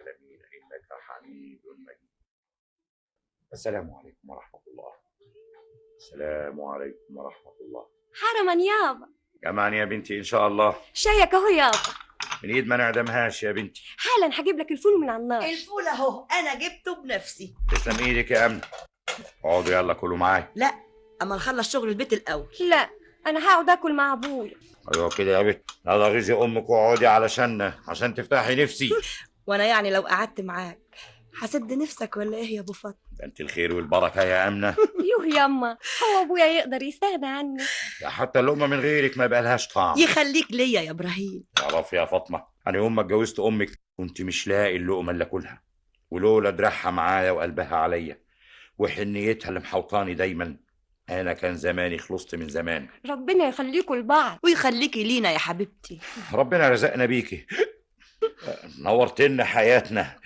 العالمين إنك حميد مجيد. السلام عليكم ورحمة الله. السلام عليكم ورحمة الله. حرما يابا. جمعني يا بنتي إن شاء الله. شايك أهو يابا. من إيد ما نعدمهاش يا بنتي. حالا هجيب لك الفول من على النار. الفول أهو، أنا جبته بنفسي. تسلم إيدك يا أمنة. اقعدوا يلا كلوا معايا. لا، أما نخلص شغل البيت الأول. لا، أنا هقعد آكل مع أبويا. أيوه كده يا بنت، لا غيظي أمك واقعدي علشان تفتحي نفسي. وأنا يعني لو قعدت معاك هسد نفسك ولا إيه يا أبو فاطمة؟ ده أنت الخير والبركة يا أمنة. يوه ياما، هو أبويا يقدر يستغنى عني؟ ده حتى اللقمة من غيرك ما بقالهاش طعم. يخليك ليا يا إبراهيم. تعرفي يا فاطمة، أنا يوم ما اتجوزت أمك كنت مش لاقي اللقمة اللي أكلها، ولولا دراعها معايا وقلبها عليا وحنيتها اللي محوطاني دايما، أنا كان زماني خلصت من زمان. ربنا يخليكوا لبعض. ويخليكي لينا يا حبيبتي. ربنا رزقنا بيكي، نورتلنا حياتنا،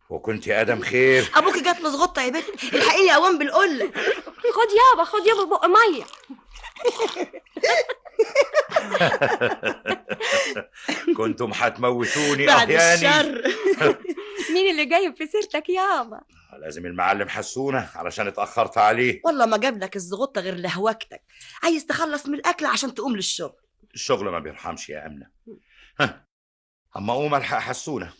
وكنت آدم خير. أبوكي جات له زغطة يا بنت، الحقيني قوام بالقلة. خد يابا، خد يابا بق مية. كنتم هتموتوني بعد أحياني. الشر. مين اللي جايب في سيرتك يابا؟ لازم المعلم حسونة علشان اتأخرت عليه. والله ما جاب لك الزغطة غير لهوجتك، عايز تخلص من الأكل عشان تقوم للشغل. الشغل ما بيرحمش يا أمنة. ها، أما أقوم ألحق حسونة،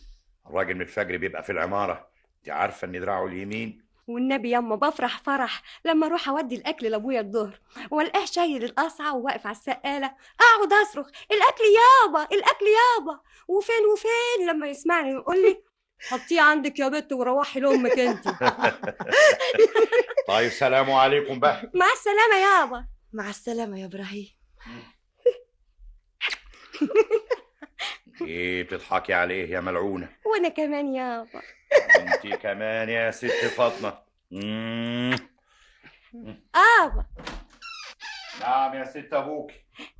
الراجل من الفجر بيبقى في العمارة، أنت عارفة إن دراعه اليمين. والنبي ياما بفرح فرح لما أروح أودي الأكل لأبويا الظهر وألقاه شايل القصعة وواقف على السقالة، أقعد أصرخ الأكل يابا الأكل يابا، وفين وفين لما يسمعني ويقول لي حطيه عندك يا بت وروحي لأمك أنت. طيب سلام عليكم بقى. مع السلامة يابا. مع السلامة يا إبراهيم. ايه بتضحكي عليه يا ملعونة؟ وانا كمان يابا. انتي كمان يا ست فاطمة. ابا. نعم يا ست ابوك.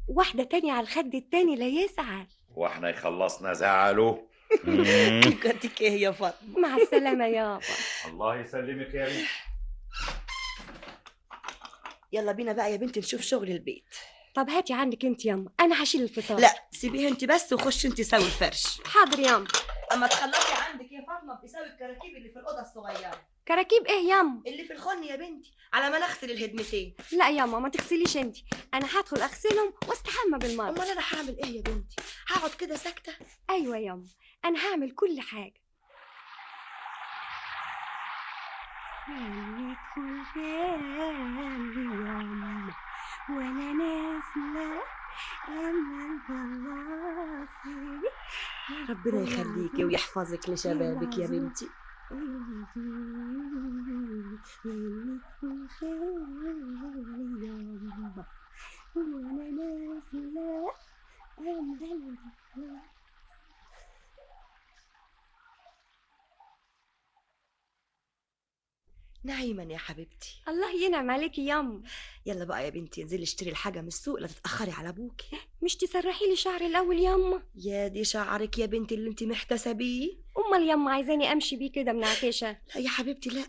واحدة تانية على الخد التاني لا يزعل. واحنا يخلصنا زعله. جاتك ايه يا فاطمة؟ مع السلامة يابا. الله يسلمك يا بنتي. يلا بينا بقى يا بنتي نشوف شغل البيت. طب هاتي عندك انت ياما، انا هشيل الفطار. لا سيبيها انت بس وخش انت سوي الفرش. حاضر ياما. اما تخلصي عندك يا فاطمه بسوي الكراكيب اللي في الاوضه الصغيره. كراكيب ايه ياما؟ اللي في الخن يا بنتي، على ما نغسل الهدمتين. لا ياما ما تغسليش انت، انا هدخل اغسلهم واستحمى بالمره. امال انا هعمل ايه يا بنتي؟ هقعد كده ساكته؟ ايوه ياما، انا هعمل كل حاجه. يدخل بالي ياما وانا نازله اما البلاصي. ربنا يخليكي ويحفظك لشبابك يا بنتي. نعيما يا حبيبتي. الله ينعم عليكي ياما. يلا بقى يا بنتي انزلي اشتري الحاجة من السوق، لا تتأخري على ابوكي. مش تسرحي لي شعري الأول ياما؟ يا دي شعرك يا بنتي اللي انت محتاسة بيه. أمال ياما عايزاني أمشي بيه كده منعكشة؟ لا يا حبيبتي لا،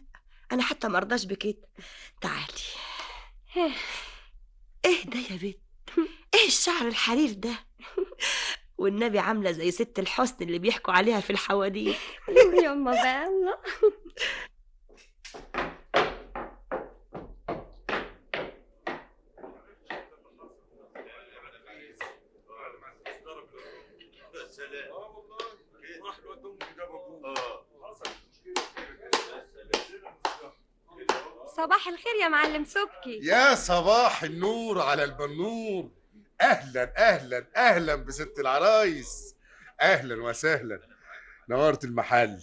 أنا حتى ما أرضاش بكده. تعالي. ايه ده يا بنت؟ ايه الشعر الحرير ده؟ والنبي عاملة زي ست الحسن اللي بيحكوا عليها في الحواديت. ياما بقى الله. صباح الخير يا معلم سبكي. يا صباح النور على البنور. اهلا اهلا اهلا بست العرايس. اهلا وسهلا، نورت المحل.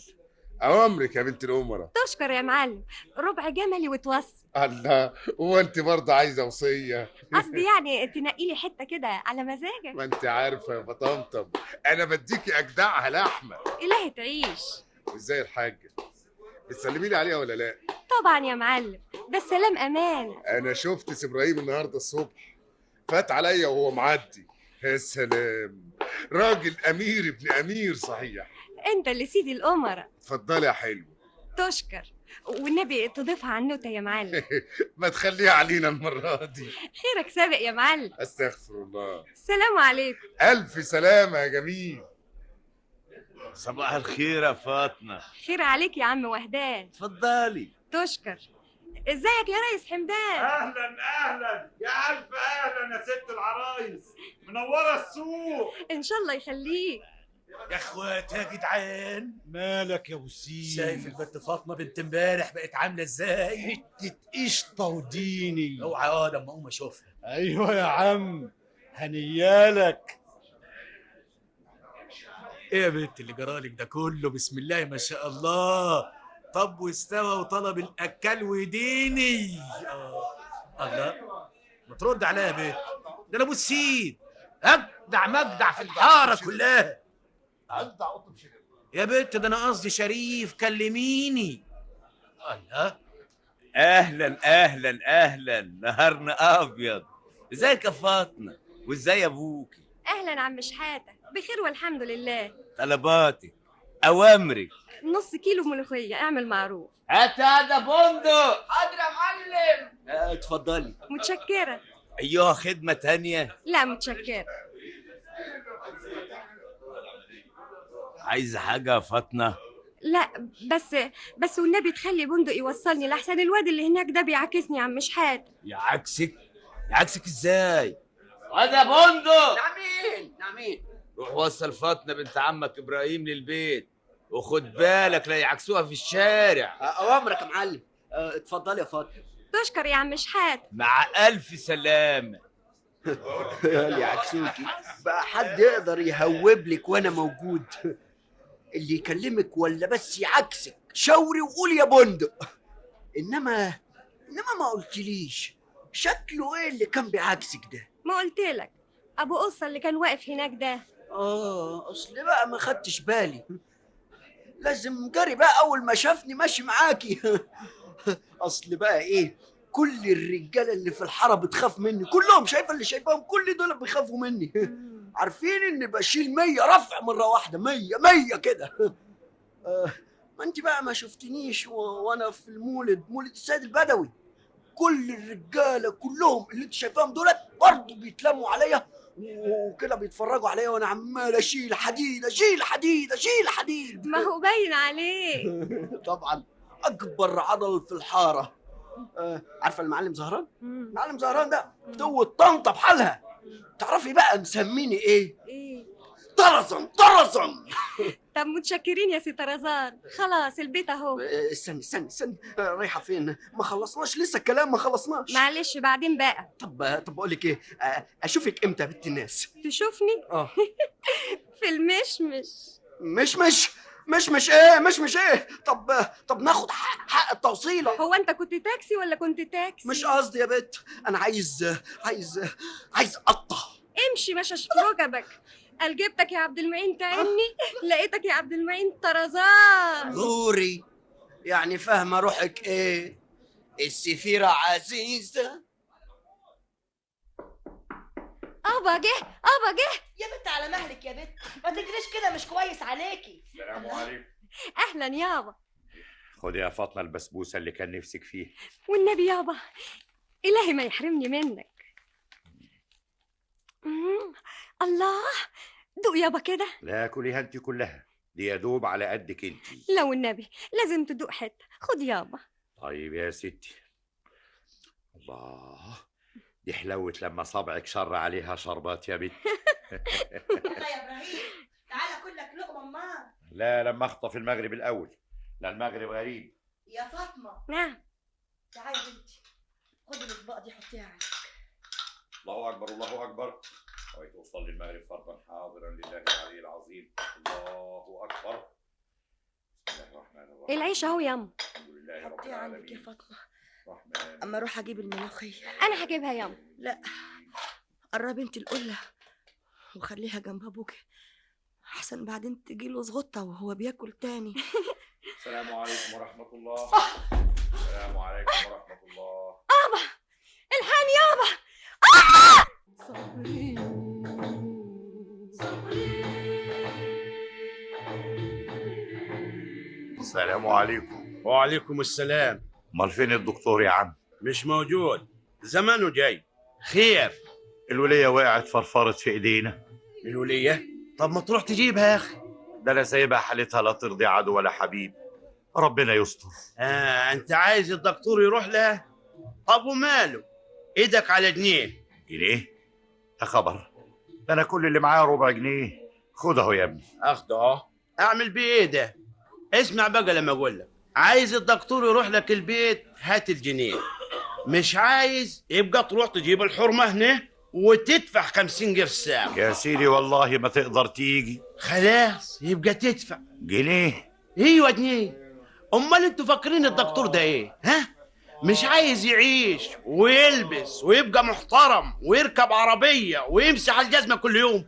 اوامرك يا بنت الامراء. تشكر يا معلم، ربع جملي وتوصي. الله، وانت برضه عايزه وصيه؟ قصدي يعني تنقي لي حته كده على مزاجك. ما انت عارفه يا بطمطم، انا بديكي اجدعها لحمه. الهي تعيش. وازاي الحاجه؟ بتسلمي لي عليها ولا لا؟ طبعا يا معلم، ده السلام امان. انا شفت ابراهيم النهارده الصبح، فات عليا وهو معدي. يا سلام، راجل امير ابن امير صحيح. انت اللي سيدي الامراء. اتفضلي يا حلو. تشكر، والنبي تضيفها على النوتة يا معلم. ما تخليها علينا المرة دي. خيرك سابق يا معلم. استغفر الله. السلام عليكم. ألف سلامة يا جميل. صباح الخير يا فاطمة. خير عليك يا عم وهدان. اتفضلي. تشكر. ازيك يا ريس حمدان؟ اهلا اهلا يا الف اهلا يا ست العرايس، منورة السوق. ان شاء الله يخليك. يا اخوات يا جدعان. مالك يا ابو السيد؟ شايف البت فاطمة بنت امبارح بقت عامله ازاي؟ حتة قشطه وديني. اوعى لما اقوم اشوفها. ايوه يا عم، هنيالك. ايه يا بنت اللي جرالك ده كله؟ بسم الله ما شاء الله. طب واستوى وطلب الاكل وديني. الله، ما ترد عليا يا بنت، ده انا ابو السيد، اجدع مجدع في الحارة كلها. يا بنت ده انا قصدي شريف، كلميني. الله. اهلا اهلا اهلا، نهارنا ابيض. ازيك يا فاطمة وازاي ابوكي؟ اهلا عم شحاته، بخير والحمد لله. طلباتك اوامرك. نص كيلو ملوخية، اعمل معروف. هات هذا بندق. حاضر يا معلم. اتفضلي. متشكره. ايوه، خدمة تانية؟ لا متشكره. عايزه حاجة يا فاطمة؟ لا بس والنبي تخلي بندق يوصلني، لحسن الواد اللي هناك ده بيعاكسني يا عم شحاته. يعاكسك؟ يعاكسك ازاي؟ هذا بندق. نعمين نعمين. روح وصل فاطمة بنت عمك ابراهيم للبيت، وخد بالك لا يعكسوها في الشارع. اوامرك يا معلم. اتفضل يا فاطمة. تشكر يا عم شحاته. مع الف سلامه. يا يعكسوكي بقى، حد يقدر يهوب لك وانا موجود؟ اللي يكلمك ولا بس يعكسك شاوري وقول يا بندق. انما ما قلتليش شكله ايه اللي كان بيعكسك ده؟ ما قلتلك، ابو قصة اللي كان واقف هناك ده. اصل بقى ما خدتش بالي. لازم جري بقى اول ما شافني ماشي معاكي. اصل بقى ايه، كل الرجالة اللي في الحارة بتخاف مني كلهم، شايفه اللي شايفاهم كل دول بيخافوا مني. عارفين اني بشيل 100 رفع مرة واحدة، 100 كده. ما انت بقى ما شفتنيش وانا في المولد، مولد السيد البدوي، كل الرجالة كلهم اللي انت شايفاهم دولت برضه بيتلموا عليا وكده بيتفرجوا عليا وانا عمال اشيل حديد اشيل حديد اشيل حديد. ما هو باين عليك. طبعا اكبر عضل في الحارة. عارفه المعلم زهران؟ المعلم زهران ده تو الطنطا بحالها. تعرفي بقى مسميني ايه؟ ايه؟ طرزن طرزن. طب متشكرين يا سي طرزان، خلاص البيت اهو. استني استني استني، رايحة فين؟ ما خلصناش لسه الكلام، ما خلصناش. معلش بعدين بقى. طب بقول لك ايه، اشوفك امتى يا بنت الناس؟ تشوفني؟ في المشمش. مشمش؟ مشمش ايه؟ مشمش ايه؟ طب ناخد حق التوصيله. هو انت كنت تاكسي ولا كنت تاكسي؟ مش قصدي يا بت، انا عايز عايز عايز قطة. امشي مشش في ركبك. قال جبتك يا عبد المعين تعني، لقيتك يا عبد المعين طرزان. غوري يعني، فاهمه روحك ايه؟ السفيره عزيزه. ابا جه، ابا جه. يا بنت على مهلك يا بنت، ما تجريش كده مش كويس عليكي. السلام عليكم. اهلا يابا. خدي يا فاطمة البسبوسه اللي كان نفسك فيها. والنبي يابا، الهي ما يحرمني منك. الله، دوق يابا كده. لا كليها انت كلها، دي يا دوب على قدك انت. لا والنبي لازم تدوق حتة، خد يابا. طيب يا ستي. الله، دي حلوة لما صبعك شر عليها شربات يا بنت. يلا يا ابراهيم تعالى كلك لقمة. امال لا، لما اخطف المغرب الاول، لا المغرب غريب. يا فاطمة. نعم. تعالي يا بنتي، خدي الاطباق دي حطيها عندك. الله اكبر الله اكبر. ويت اصلي المغرب فرضا حاضرا لله العلي العظيم. الله اكبر. بسم الله الرحمن الرحيم. العيش اهو ياما. الحمد لله رب حطيها عندك يا العالمين. فاطمة. الرحمن. اما اروح اجيب الملوخية. انا هجيبها ياما. لا قربي انت القلة وخليها جنب ابوك، احسن بعدين تجيله زغطه وهو بياكل تاني. السلام عليكم ورحمة الله. السلام عليكم ورحمة الله. ابا الحقني يابا. صبري السلام عليكم. وعليكم السلام. امال فين الدكتور يا عم؟ مش موجود، زمانه جاي. خير؟ الولية وقعت فرفرت في ايدينا. الولية؟ طب ما تروح تجيبها يا اخي. ده انا سايبها حالتها لا ترضي عدو ولا حبيب. ربنا يستر. انت عايز الدكتور يروح لها؟ طب وماله، ايدك على جنيه. جنيه؟ يا خبر، ده انا كل اللي معايا ربع جنيه. خده اهو يا ابني. اخده اهو، اعمل بيه ايه ده؟ اسمع بقى لما اقول لك، عايز الدكتور يروح لك البيت هات الجنيه، مش عايز يبقى تروح تجيب الحرمة هنا وتدفع 50 قرش ساعة. يا سيدي والله ما تقدر تيجي. خلاص يبقى تدفع جنيه. ايوه جنيه. امال انتوا فاكرين الدكتور ده ايه؟ ها؟ مش عايز يعيش ويلبس ويبقى محترم ويركب عربية ويمسح الجزمة كل يوم؟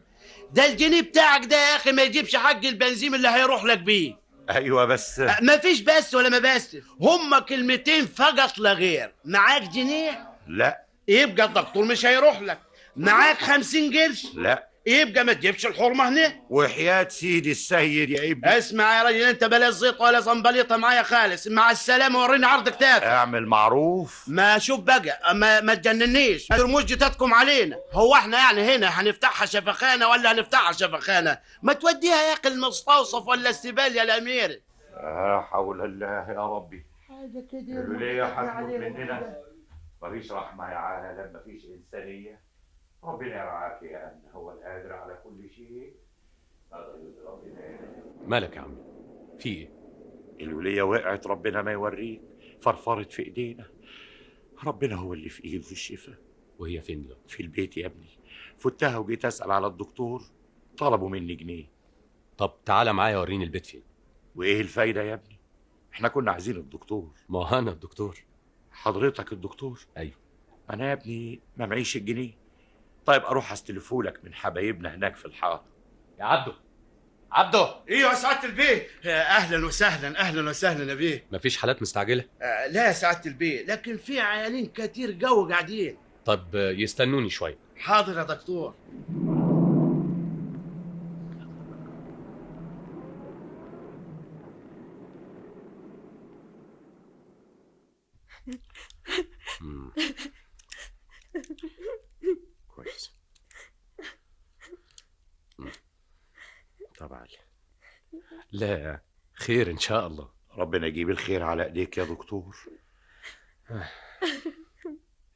ده الجنيه بتاعك ده يا اخي ما يجيبش حق البنزين اللي هيروح لك بيه. ايوه بس ما فيش بس ولا ما بس، هما كلمتين فقط لا غير. معاك جنيه؟ لا. يبقى الدكتور مش هيروح لك. معاك 50 قرش؟ لا. يبقى ما تجيبش الحرمة هنا. وحياة سيدي السيد يا ابني. اسمع يا راجل، انت بلاش زيط ولا زنبليطه معايا خالص. مع السلامة، وريني عرض كتافك. اعمل معروف. ما شوف بقى، ما تجننيش، ما ترموش جتاتكم علينا. هو احنا يعني هنا هنفتحها شفخانه ولا هنفتحها شفخانه؟ ما توديها يا اخي المستوصف ولا السبال يا الامير. لا حول الله يا ربي. حاجة كده ليه هتموت مننا؟ مفيش رحمه يا عالم، مفيش انسانيه. ربنا يرعاك يا أمن، هو القادر على كل شيء. مالك يا عمي؟ في ايه؟ الولية وقعت، ربنا ما يوريك، فرفرت في ايدينا. ربنا هو اللي في ايده الشفاء. وهي فين دلوقتي؟ في البيت يا ابني. فتها وجيت اسأل على الدكتور، طلبوا مني جنيه. طب تعالى معايا وريني البيت فين. وايه الفايدة يا ابني؟ احنا كنا عايزين الدكتور. ما هو انا الدكتور. حضرتك الدكتور؟ ايوه. انا يا ابني ما معيش الجنيه. طيب اروح استلفولك من حبايبنا هناك في الحارة. يا عبده، عبده. ايوه يا سعادة البيه. اهلا وسهلا، اهلا وسهلا يا بيه. مفيش حالات مستعجلة؟ لا يا سعادة البيه، لكن في عيالين كتير جو قاعدين. طب يستنوني شوية. حاضر يا دكتور. كويس. طبعا. لا خير ان شاء الله. ربنا يجيب الخير على ايديك يا دكتور.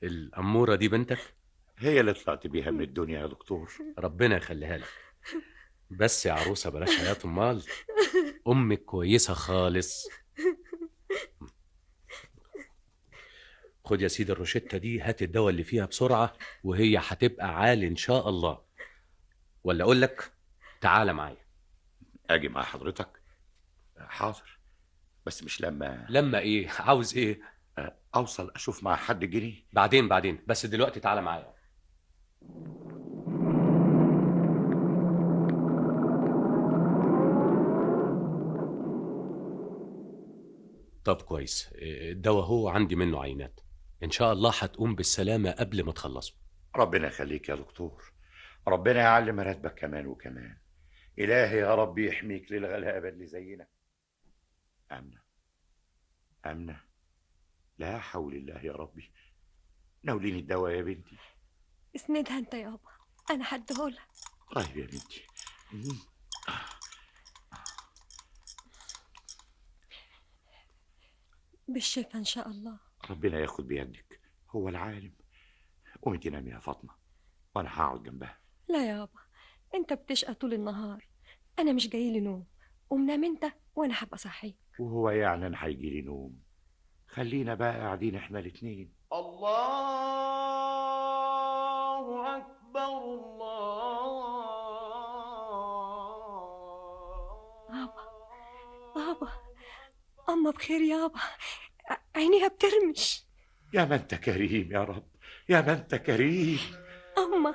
الأمورة دي بنتك؟ هي اللي طلعت بيها من الدنيا يا دكتور. ربنا يخليها لك. بس يا عروسة بلاش حياة امال، امك كويسة خالص. خد يا سيدي الروشتة دي، هات الدواء اللي فيها بسرعة وهي هتبقى عالي إن شاء الله. ولا أقول لك تعالى معايا. أجي مع حضرتك؟ حاضر، بس مش لما. لما إيه؟ عاوز إيه؟ أوصل أشوف مع حد جنيه. بعدين بعدين، بس دلوقتي تعالى معايا. طب كويس، الدواء هو عندي منه عينات، إن شاء الله هتقوم بالسلامة قبل ما تخلصه. ربنا يخليك يا دكتور، ربنا يعلم راتبك كمان وكمان. إلهي يا رب يحميك للغلابة اللي زينا. أمنة، أمنة، لا حول الله يا ربي. ناوليني الدواء يا بنتي. اسندها أنت يابا، أنا هديهولك. طيب يا بنتي. بالشفا إن شاء الله. ربنا ياخد بيدك، هو العالم. قومي تنامي يا فاطمة وأنا هقعد جنبها. لا يابا، أنت بتشقى طول النهار، أنا مش جايلي نوم. قوم نام أنت وأنا هبقى صحيك. وهو يعني أنا هيجيلي نوم؟ خلينا بقى قاعدين إحنا الاتنين. الله أكبر الله. بابا، بابا، أما بخير يابا، عينيها بترمش. يا ما أنت كريم يا رب، يا ما أنت كريم. أما،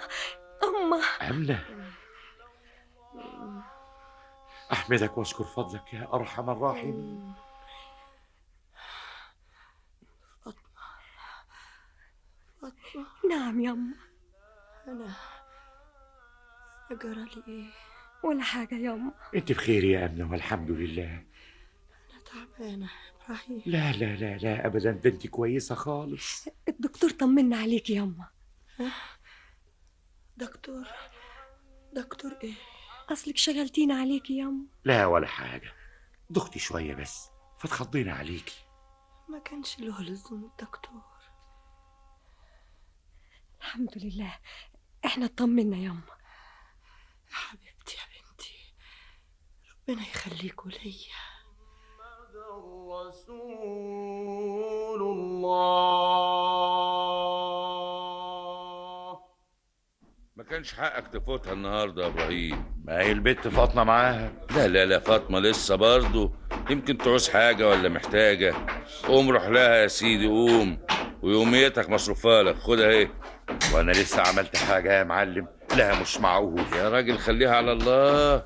أما. أمنة، أحمدك وأشكر فضلك يا أرحم الراحمين. فاطمة، فاطمة. نعم يا أما. أنا جرى لي إيه؟ ولا حاجة يا أما. أنت بخير يا أمنة والحمد لله. أنا تعبانة إبراهيم. لا لا لا لا أبدا، ده أنت كويسة خالص. الدكتور طمنا عليك يا أما. دكتور، دكتور إيه؟ اصلك شغلتينا عليكي ياما. لا ولا حاجة، دختي شوية بس فتخضينا عليكي. ما كانش له لزوم الدكتور. الحمد لله احنا اطمنا ياما. يا حبيبتي يا بنتي، ربنا يخليكوا ليا. رسول الله. ما كانش حقك تفوتها النهارده يا ابراهيم. ما هي البت فاطمة معاها. لا لا لا، فاطمة لسه برضه يمكن تعوز حاجة ولا محتاجه. قوم روح لها يا سيدي، قوم، ويوميتك مصروفه لك، خدها اهي. وانا لسه عملت حاجة يا معلم؟ لا مش معقول يا راجل، خليها على الله.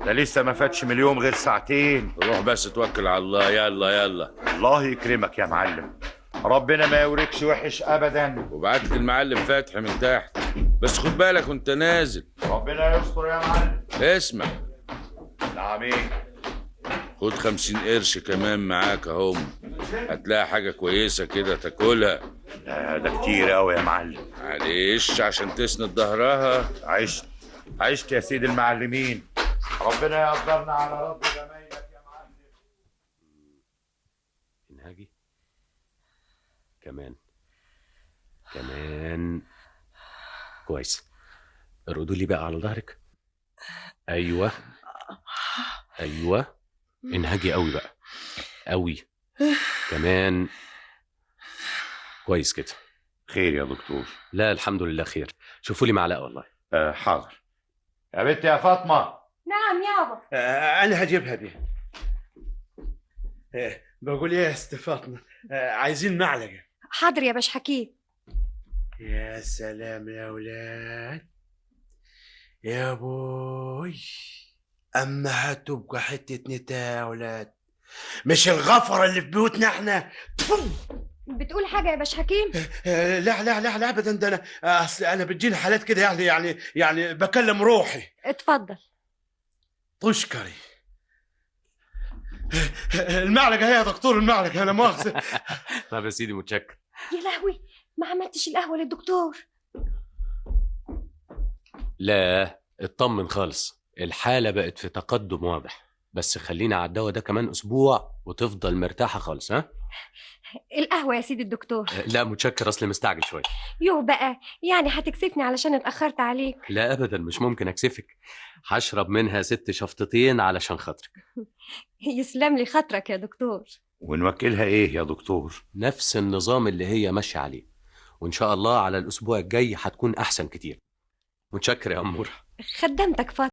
ده لسه ما فاتش من اليوم غير ساعتين. روح بس توكل على الله. يلا يلا. الله يكرمك يا معلم، ربنا ما يوريكش وحش ابدا. وبعت المعلم فتحي من تحت، بس خد بالك وانت نازل. ربنا يستر يا معلم. اسمع. نعم ايه؟ خد 50 قرش كمان معاك اهم، هتلاقي حاجة كويسة كده تاكلها. لا ده كتير قوي يا معلم. معلش عشان تسند ظهرها. عشت عشت يا سيد المعلمين، ربنا يقدرنا على رب جمايلك يا معلم. انهاجي كمان كمان. كويس، ارقدوا لي بقى على ظهرك. ايوه ايوه، انهجي قوي بقى، قوي كمان. كويس كده. خير يا دكتور؟ لا الحمد لله خير. شوفوا لي معلقه والله. حاضر يا بنتي. يا فاطمة. نعم يابا. انا هجيبها دي. بقول ايه يا ست فاطمة، عايزين معلقه. حاضر يا باش حكيم. يا سلام يا ولاد يا بوي، اما هتبقى حتة نتا يا ولاد، مش الغفره اللي في بيوتنا احنا. بتقول حاجة يا باش حكيم؟ لا لا لا لا ابدا، ده انا اصل انا بتجيني حالات كده يعني يعني يعني بكلم روحي. اتفضل. تشكري. المعلقة هي يا دكتور، المعلقة لا مؤاخذة. طب يا سيدي متشكر. يا لهوي، ما عملتش القهوة للدكتور. لا اطمن خالص، الحالة بقت في تقدم واضح، بس خلينا على الدواء ده كمان اسبوع وتفضل مرتاحة خالص. ها القهوة يا سيدي الدكتور. لا متشكر، اصلي مستعجل شوية. يوه بقى، يعني هتكسفني علشان اتاخرت عليك؟ لا ابدا، مش ممكن اكسفك. هشرب منها 6 شفطتين علشان خاطرك. يسلم لي خاطرك يا دكتور. ونوكلها ايه يا دكتور؟ نفس النظام اللي هي ماشية عليه، وان شاء الله على الاسبوع الجاي هتكون احسن كتير. متشكر يا اموره. خدمتك فاطمة.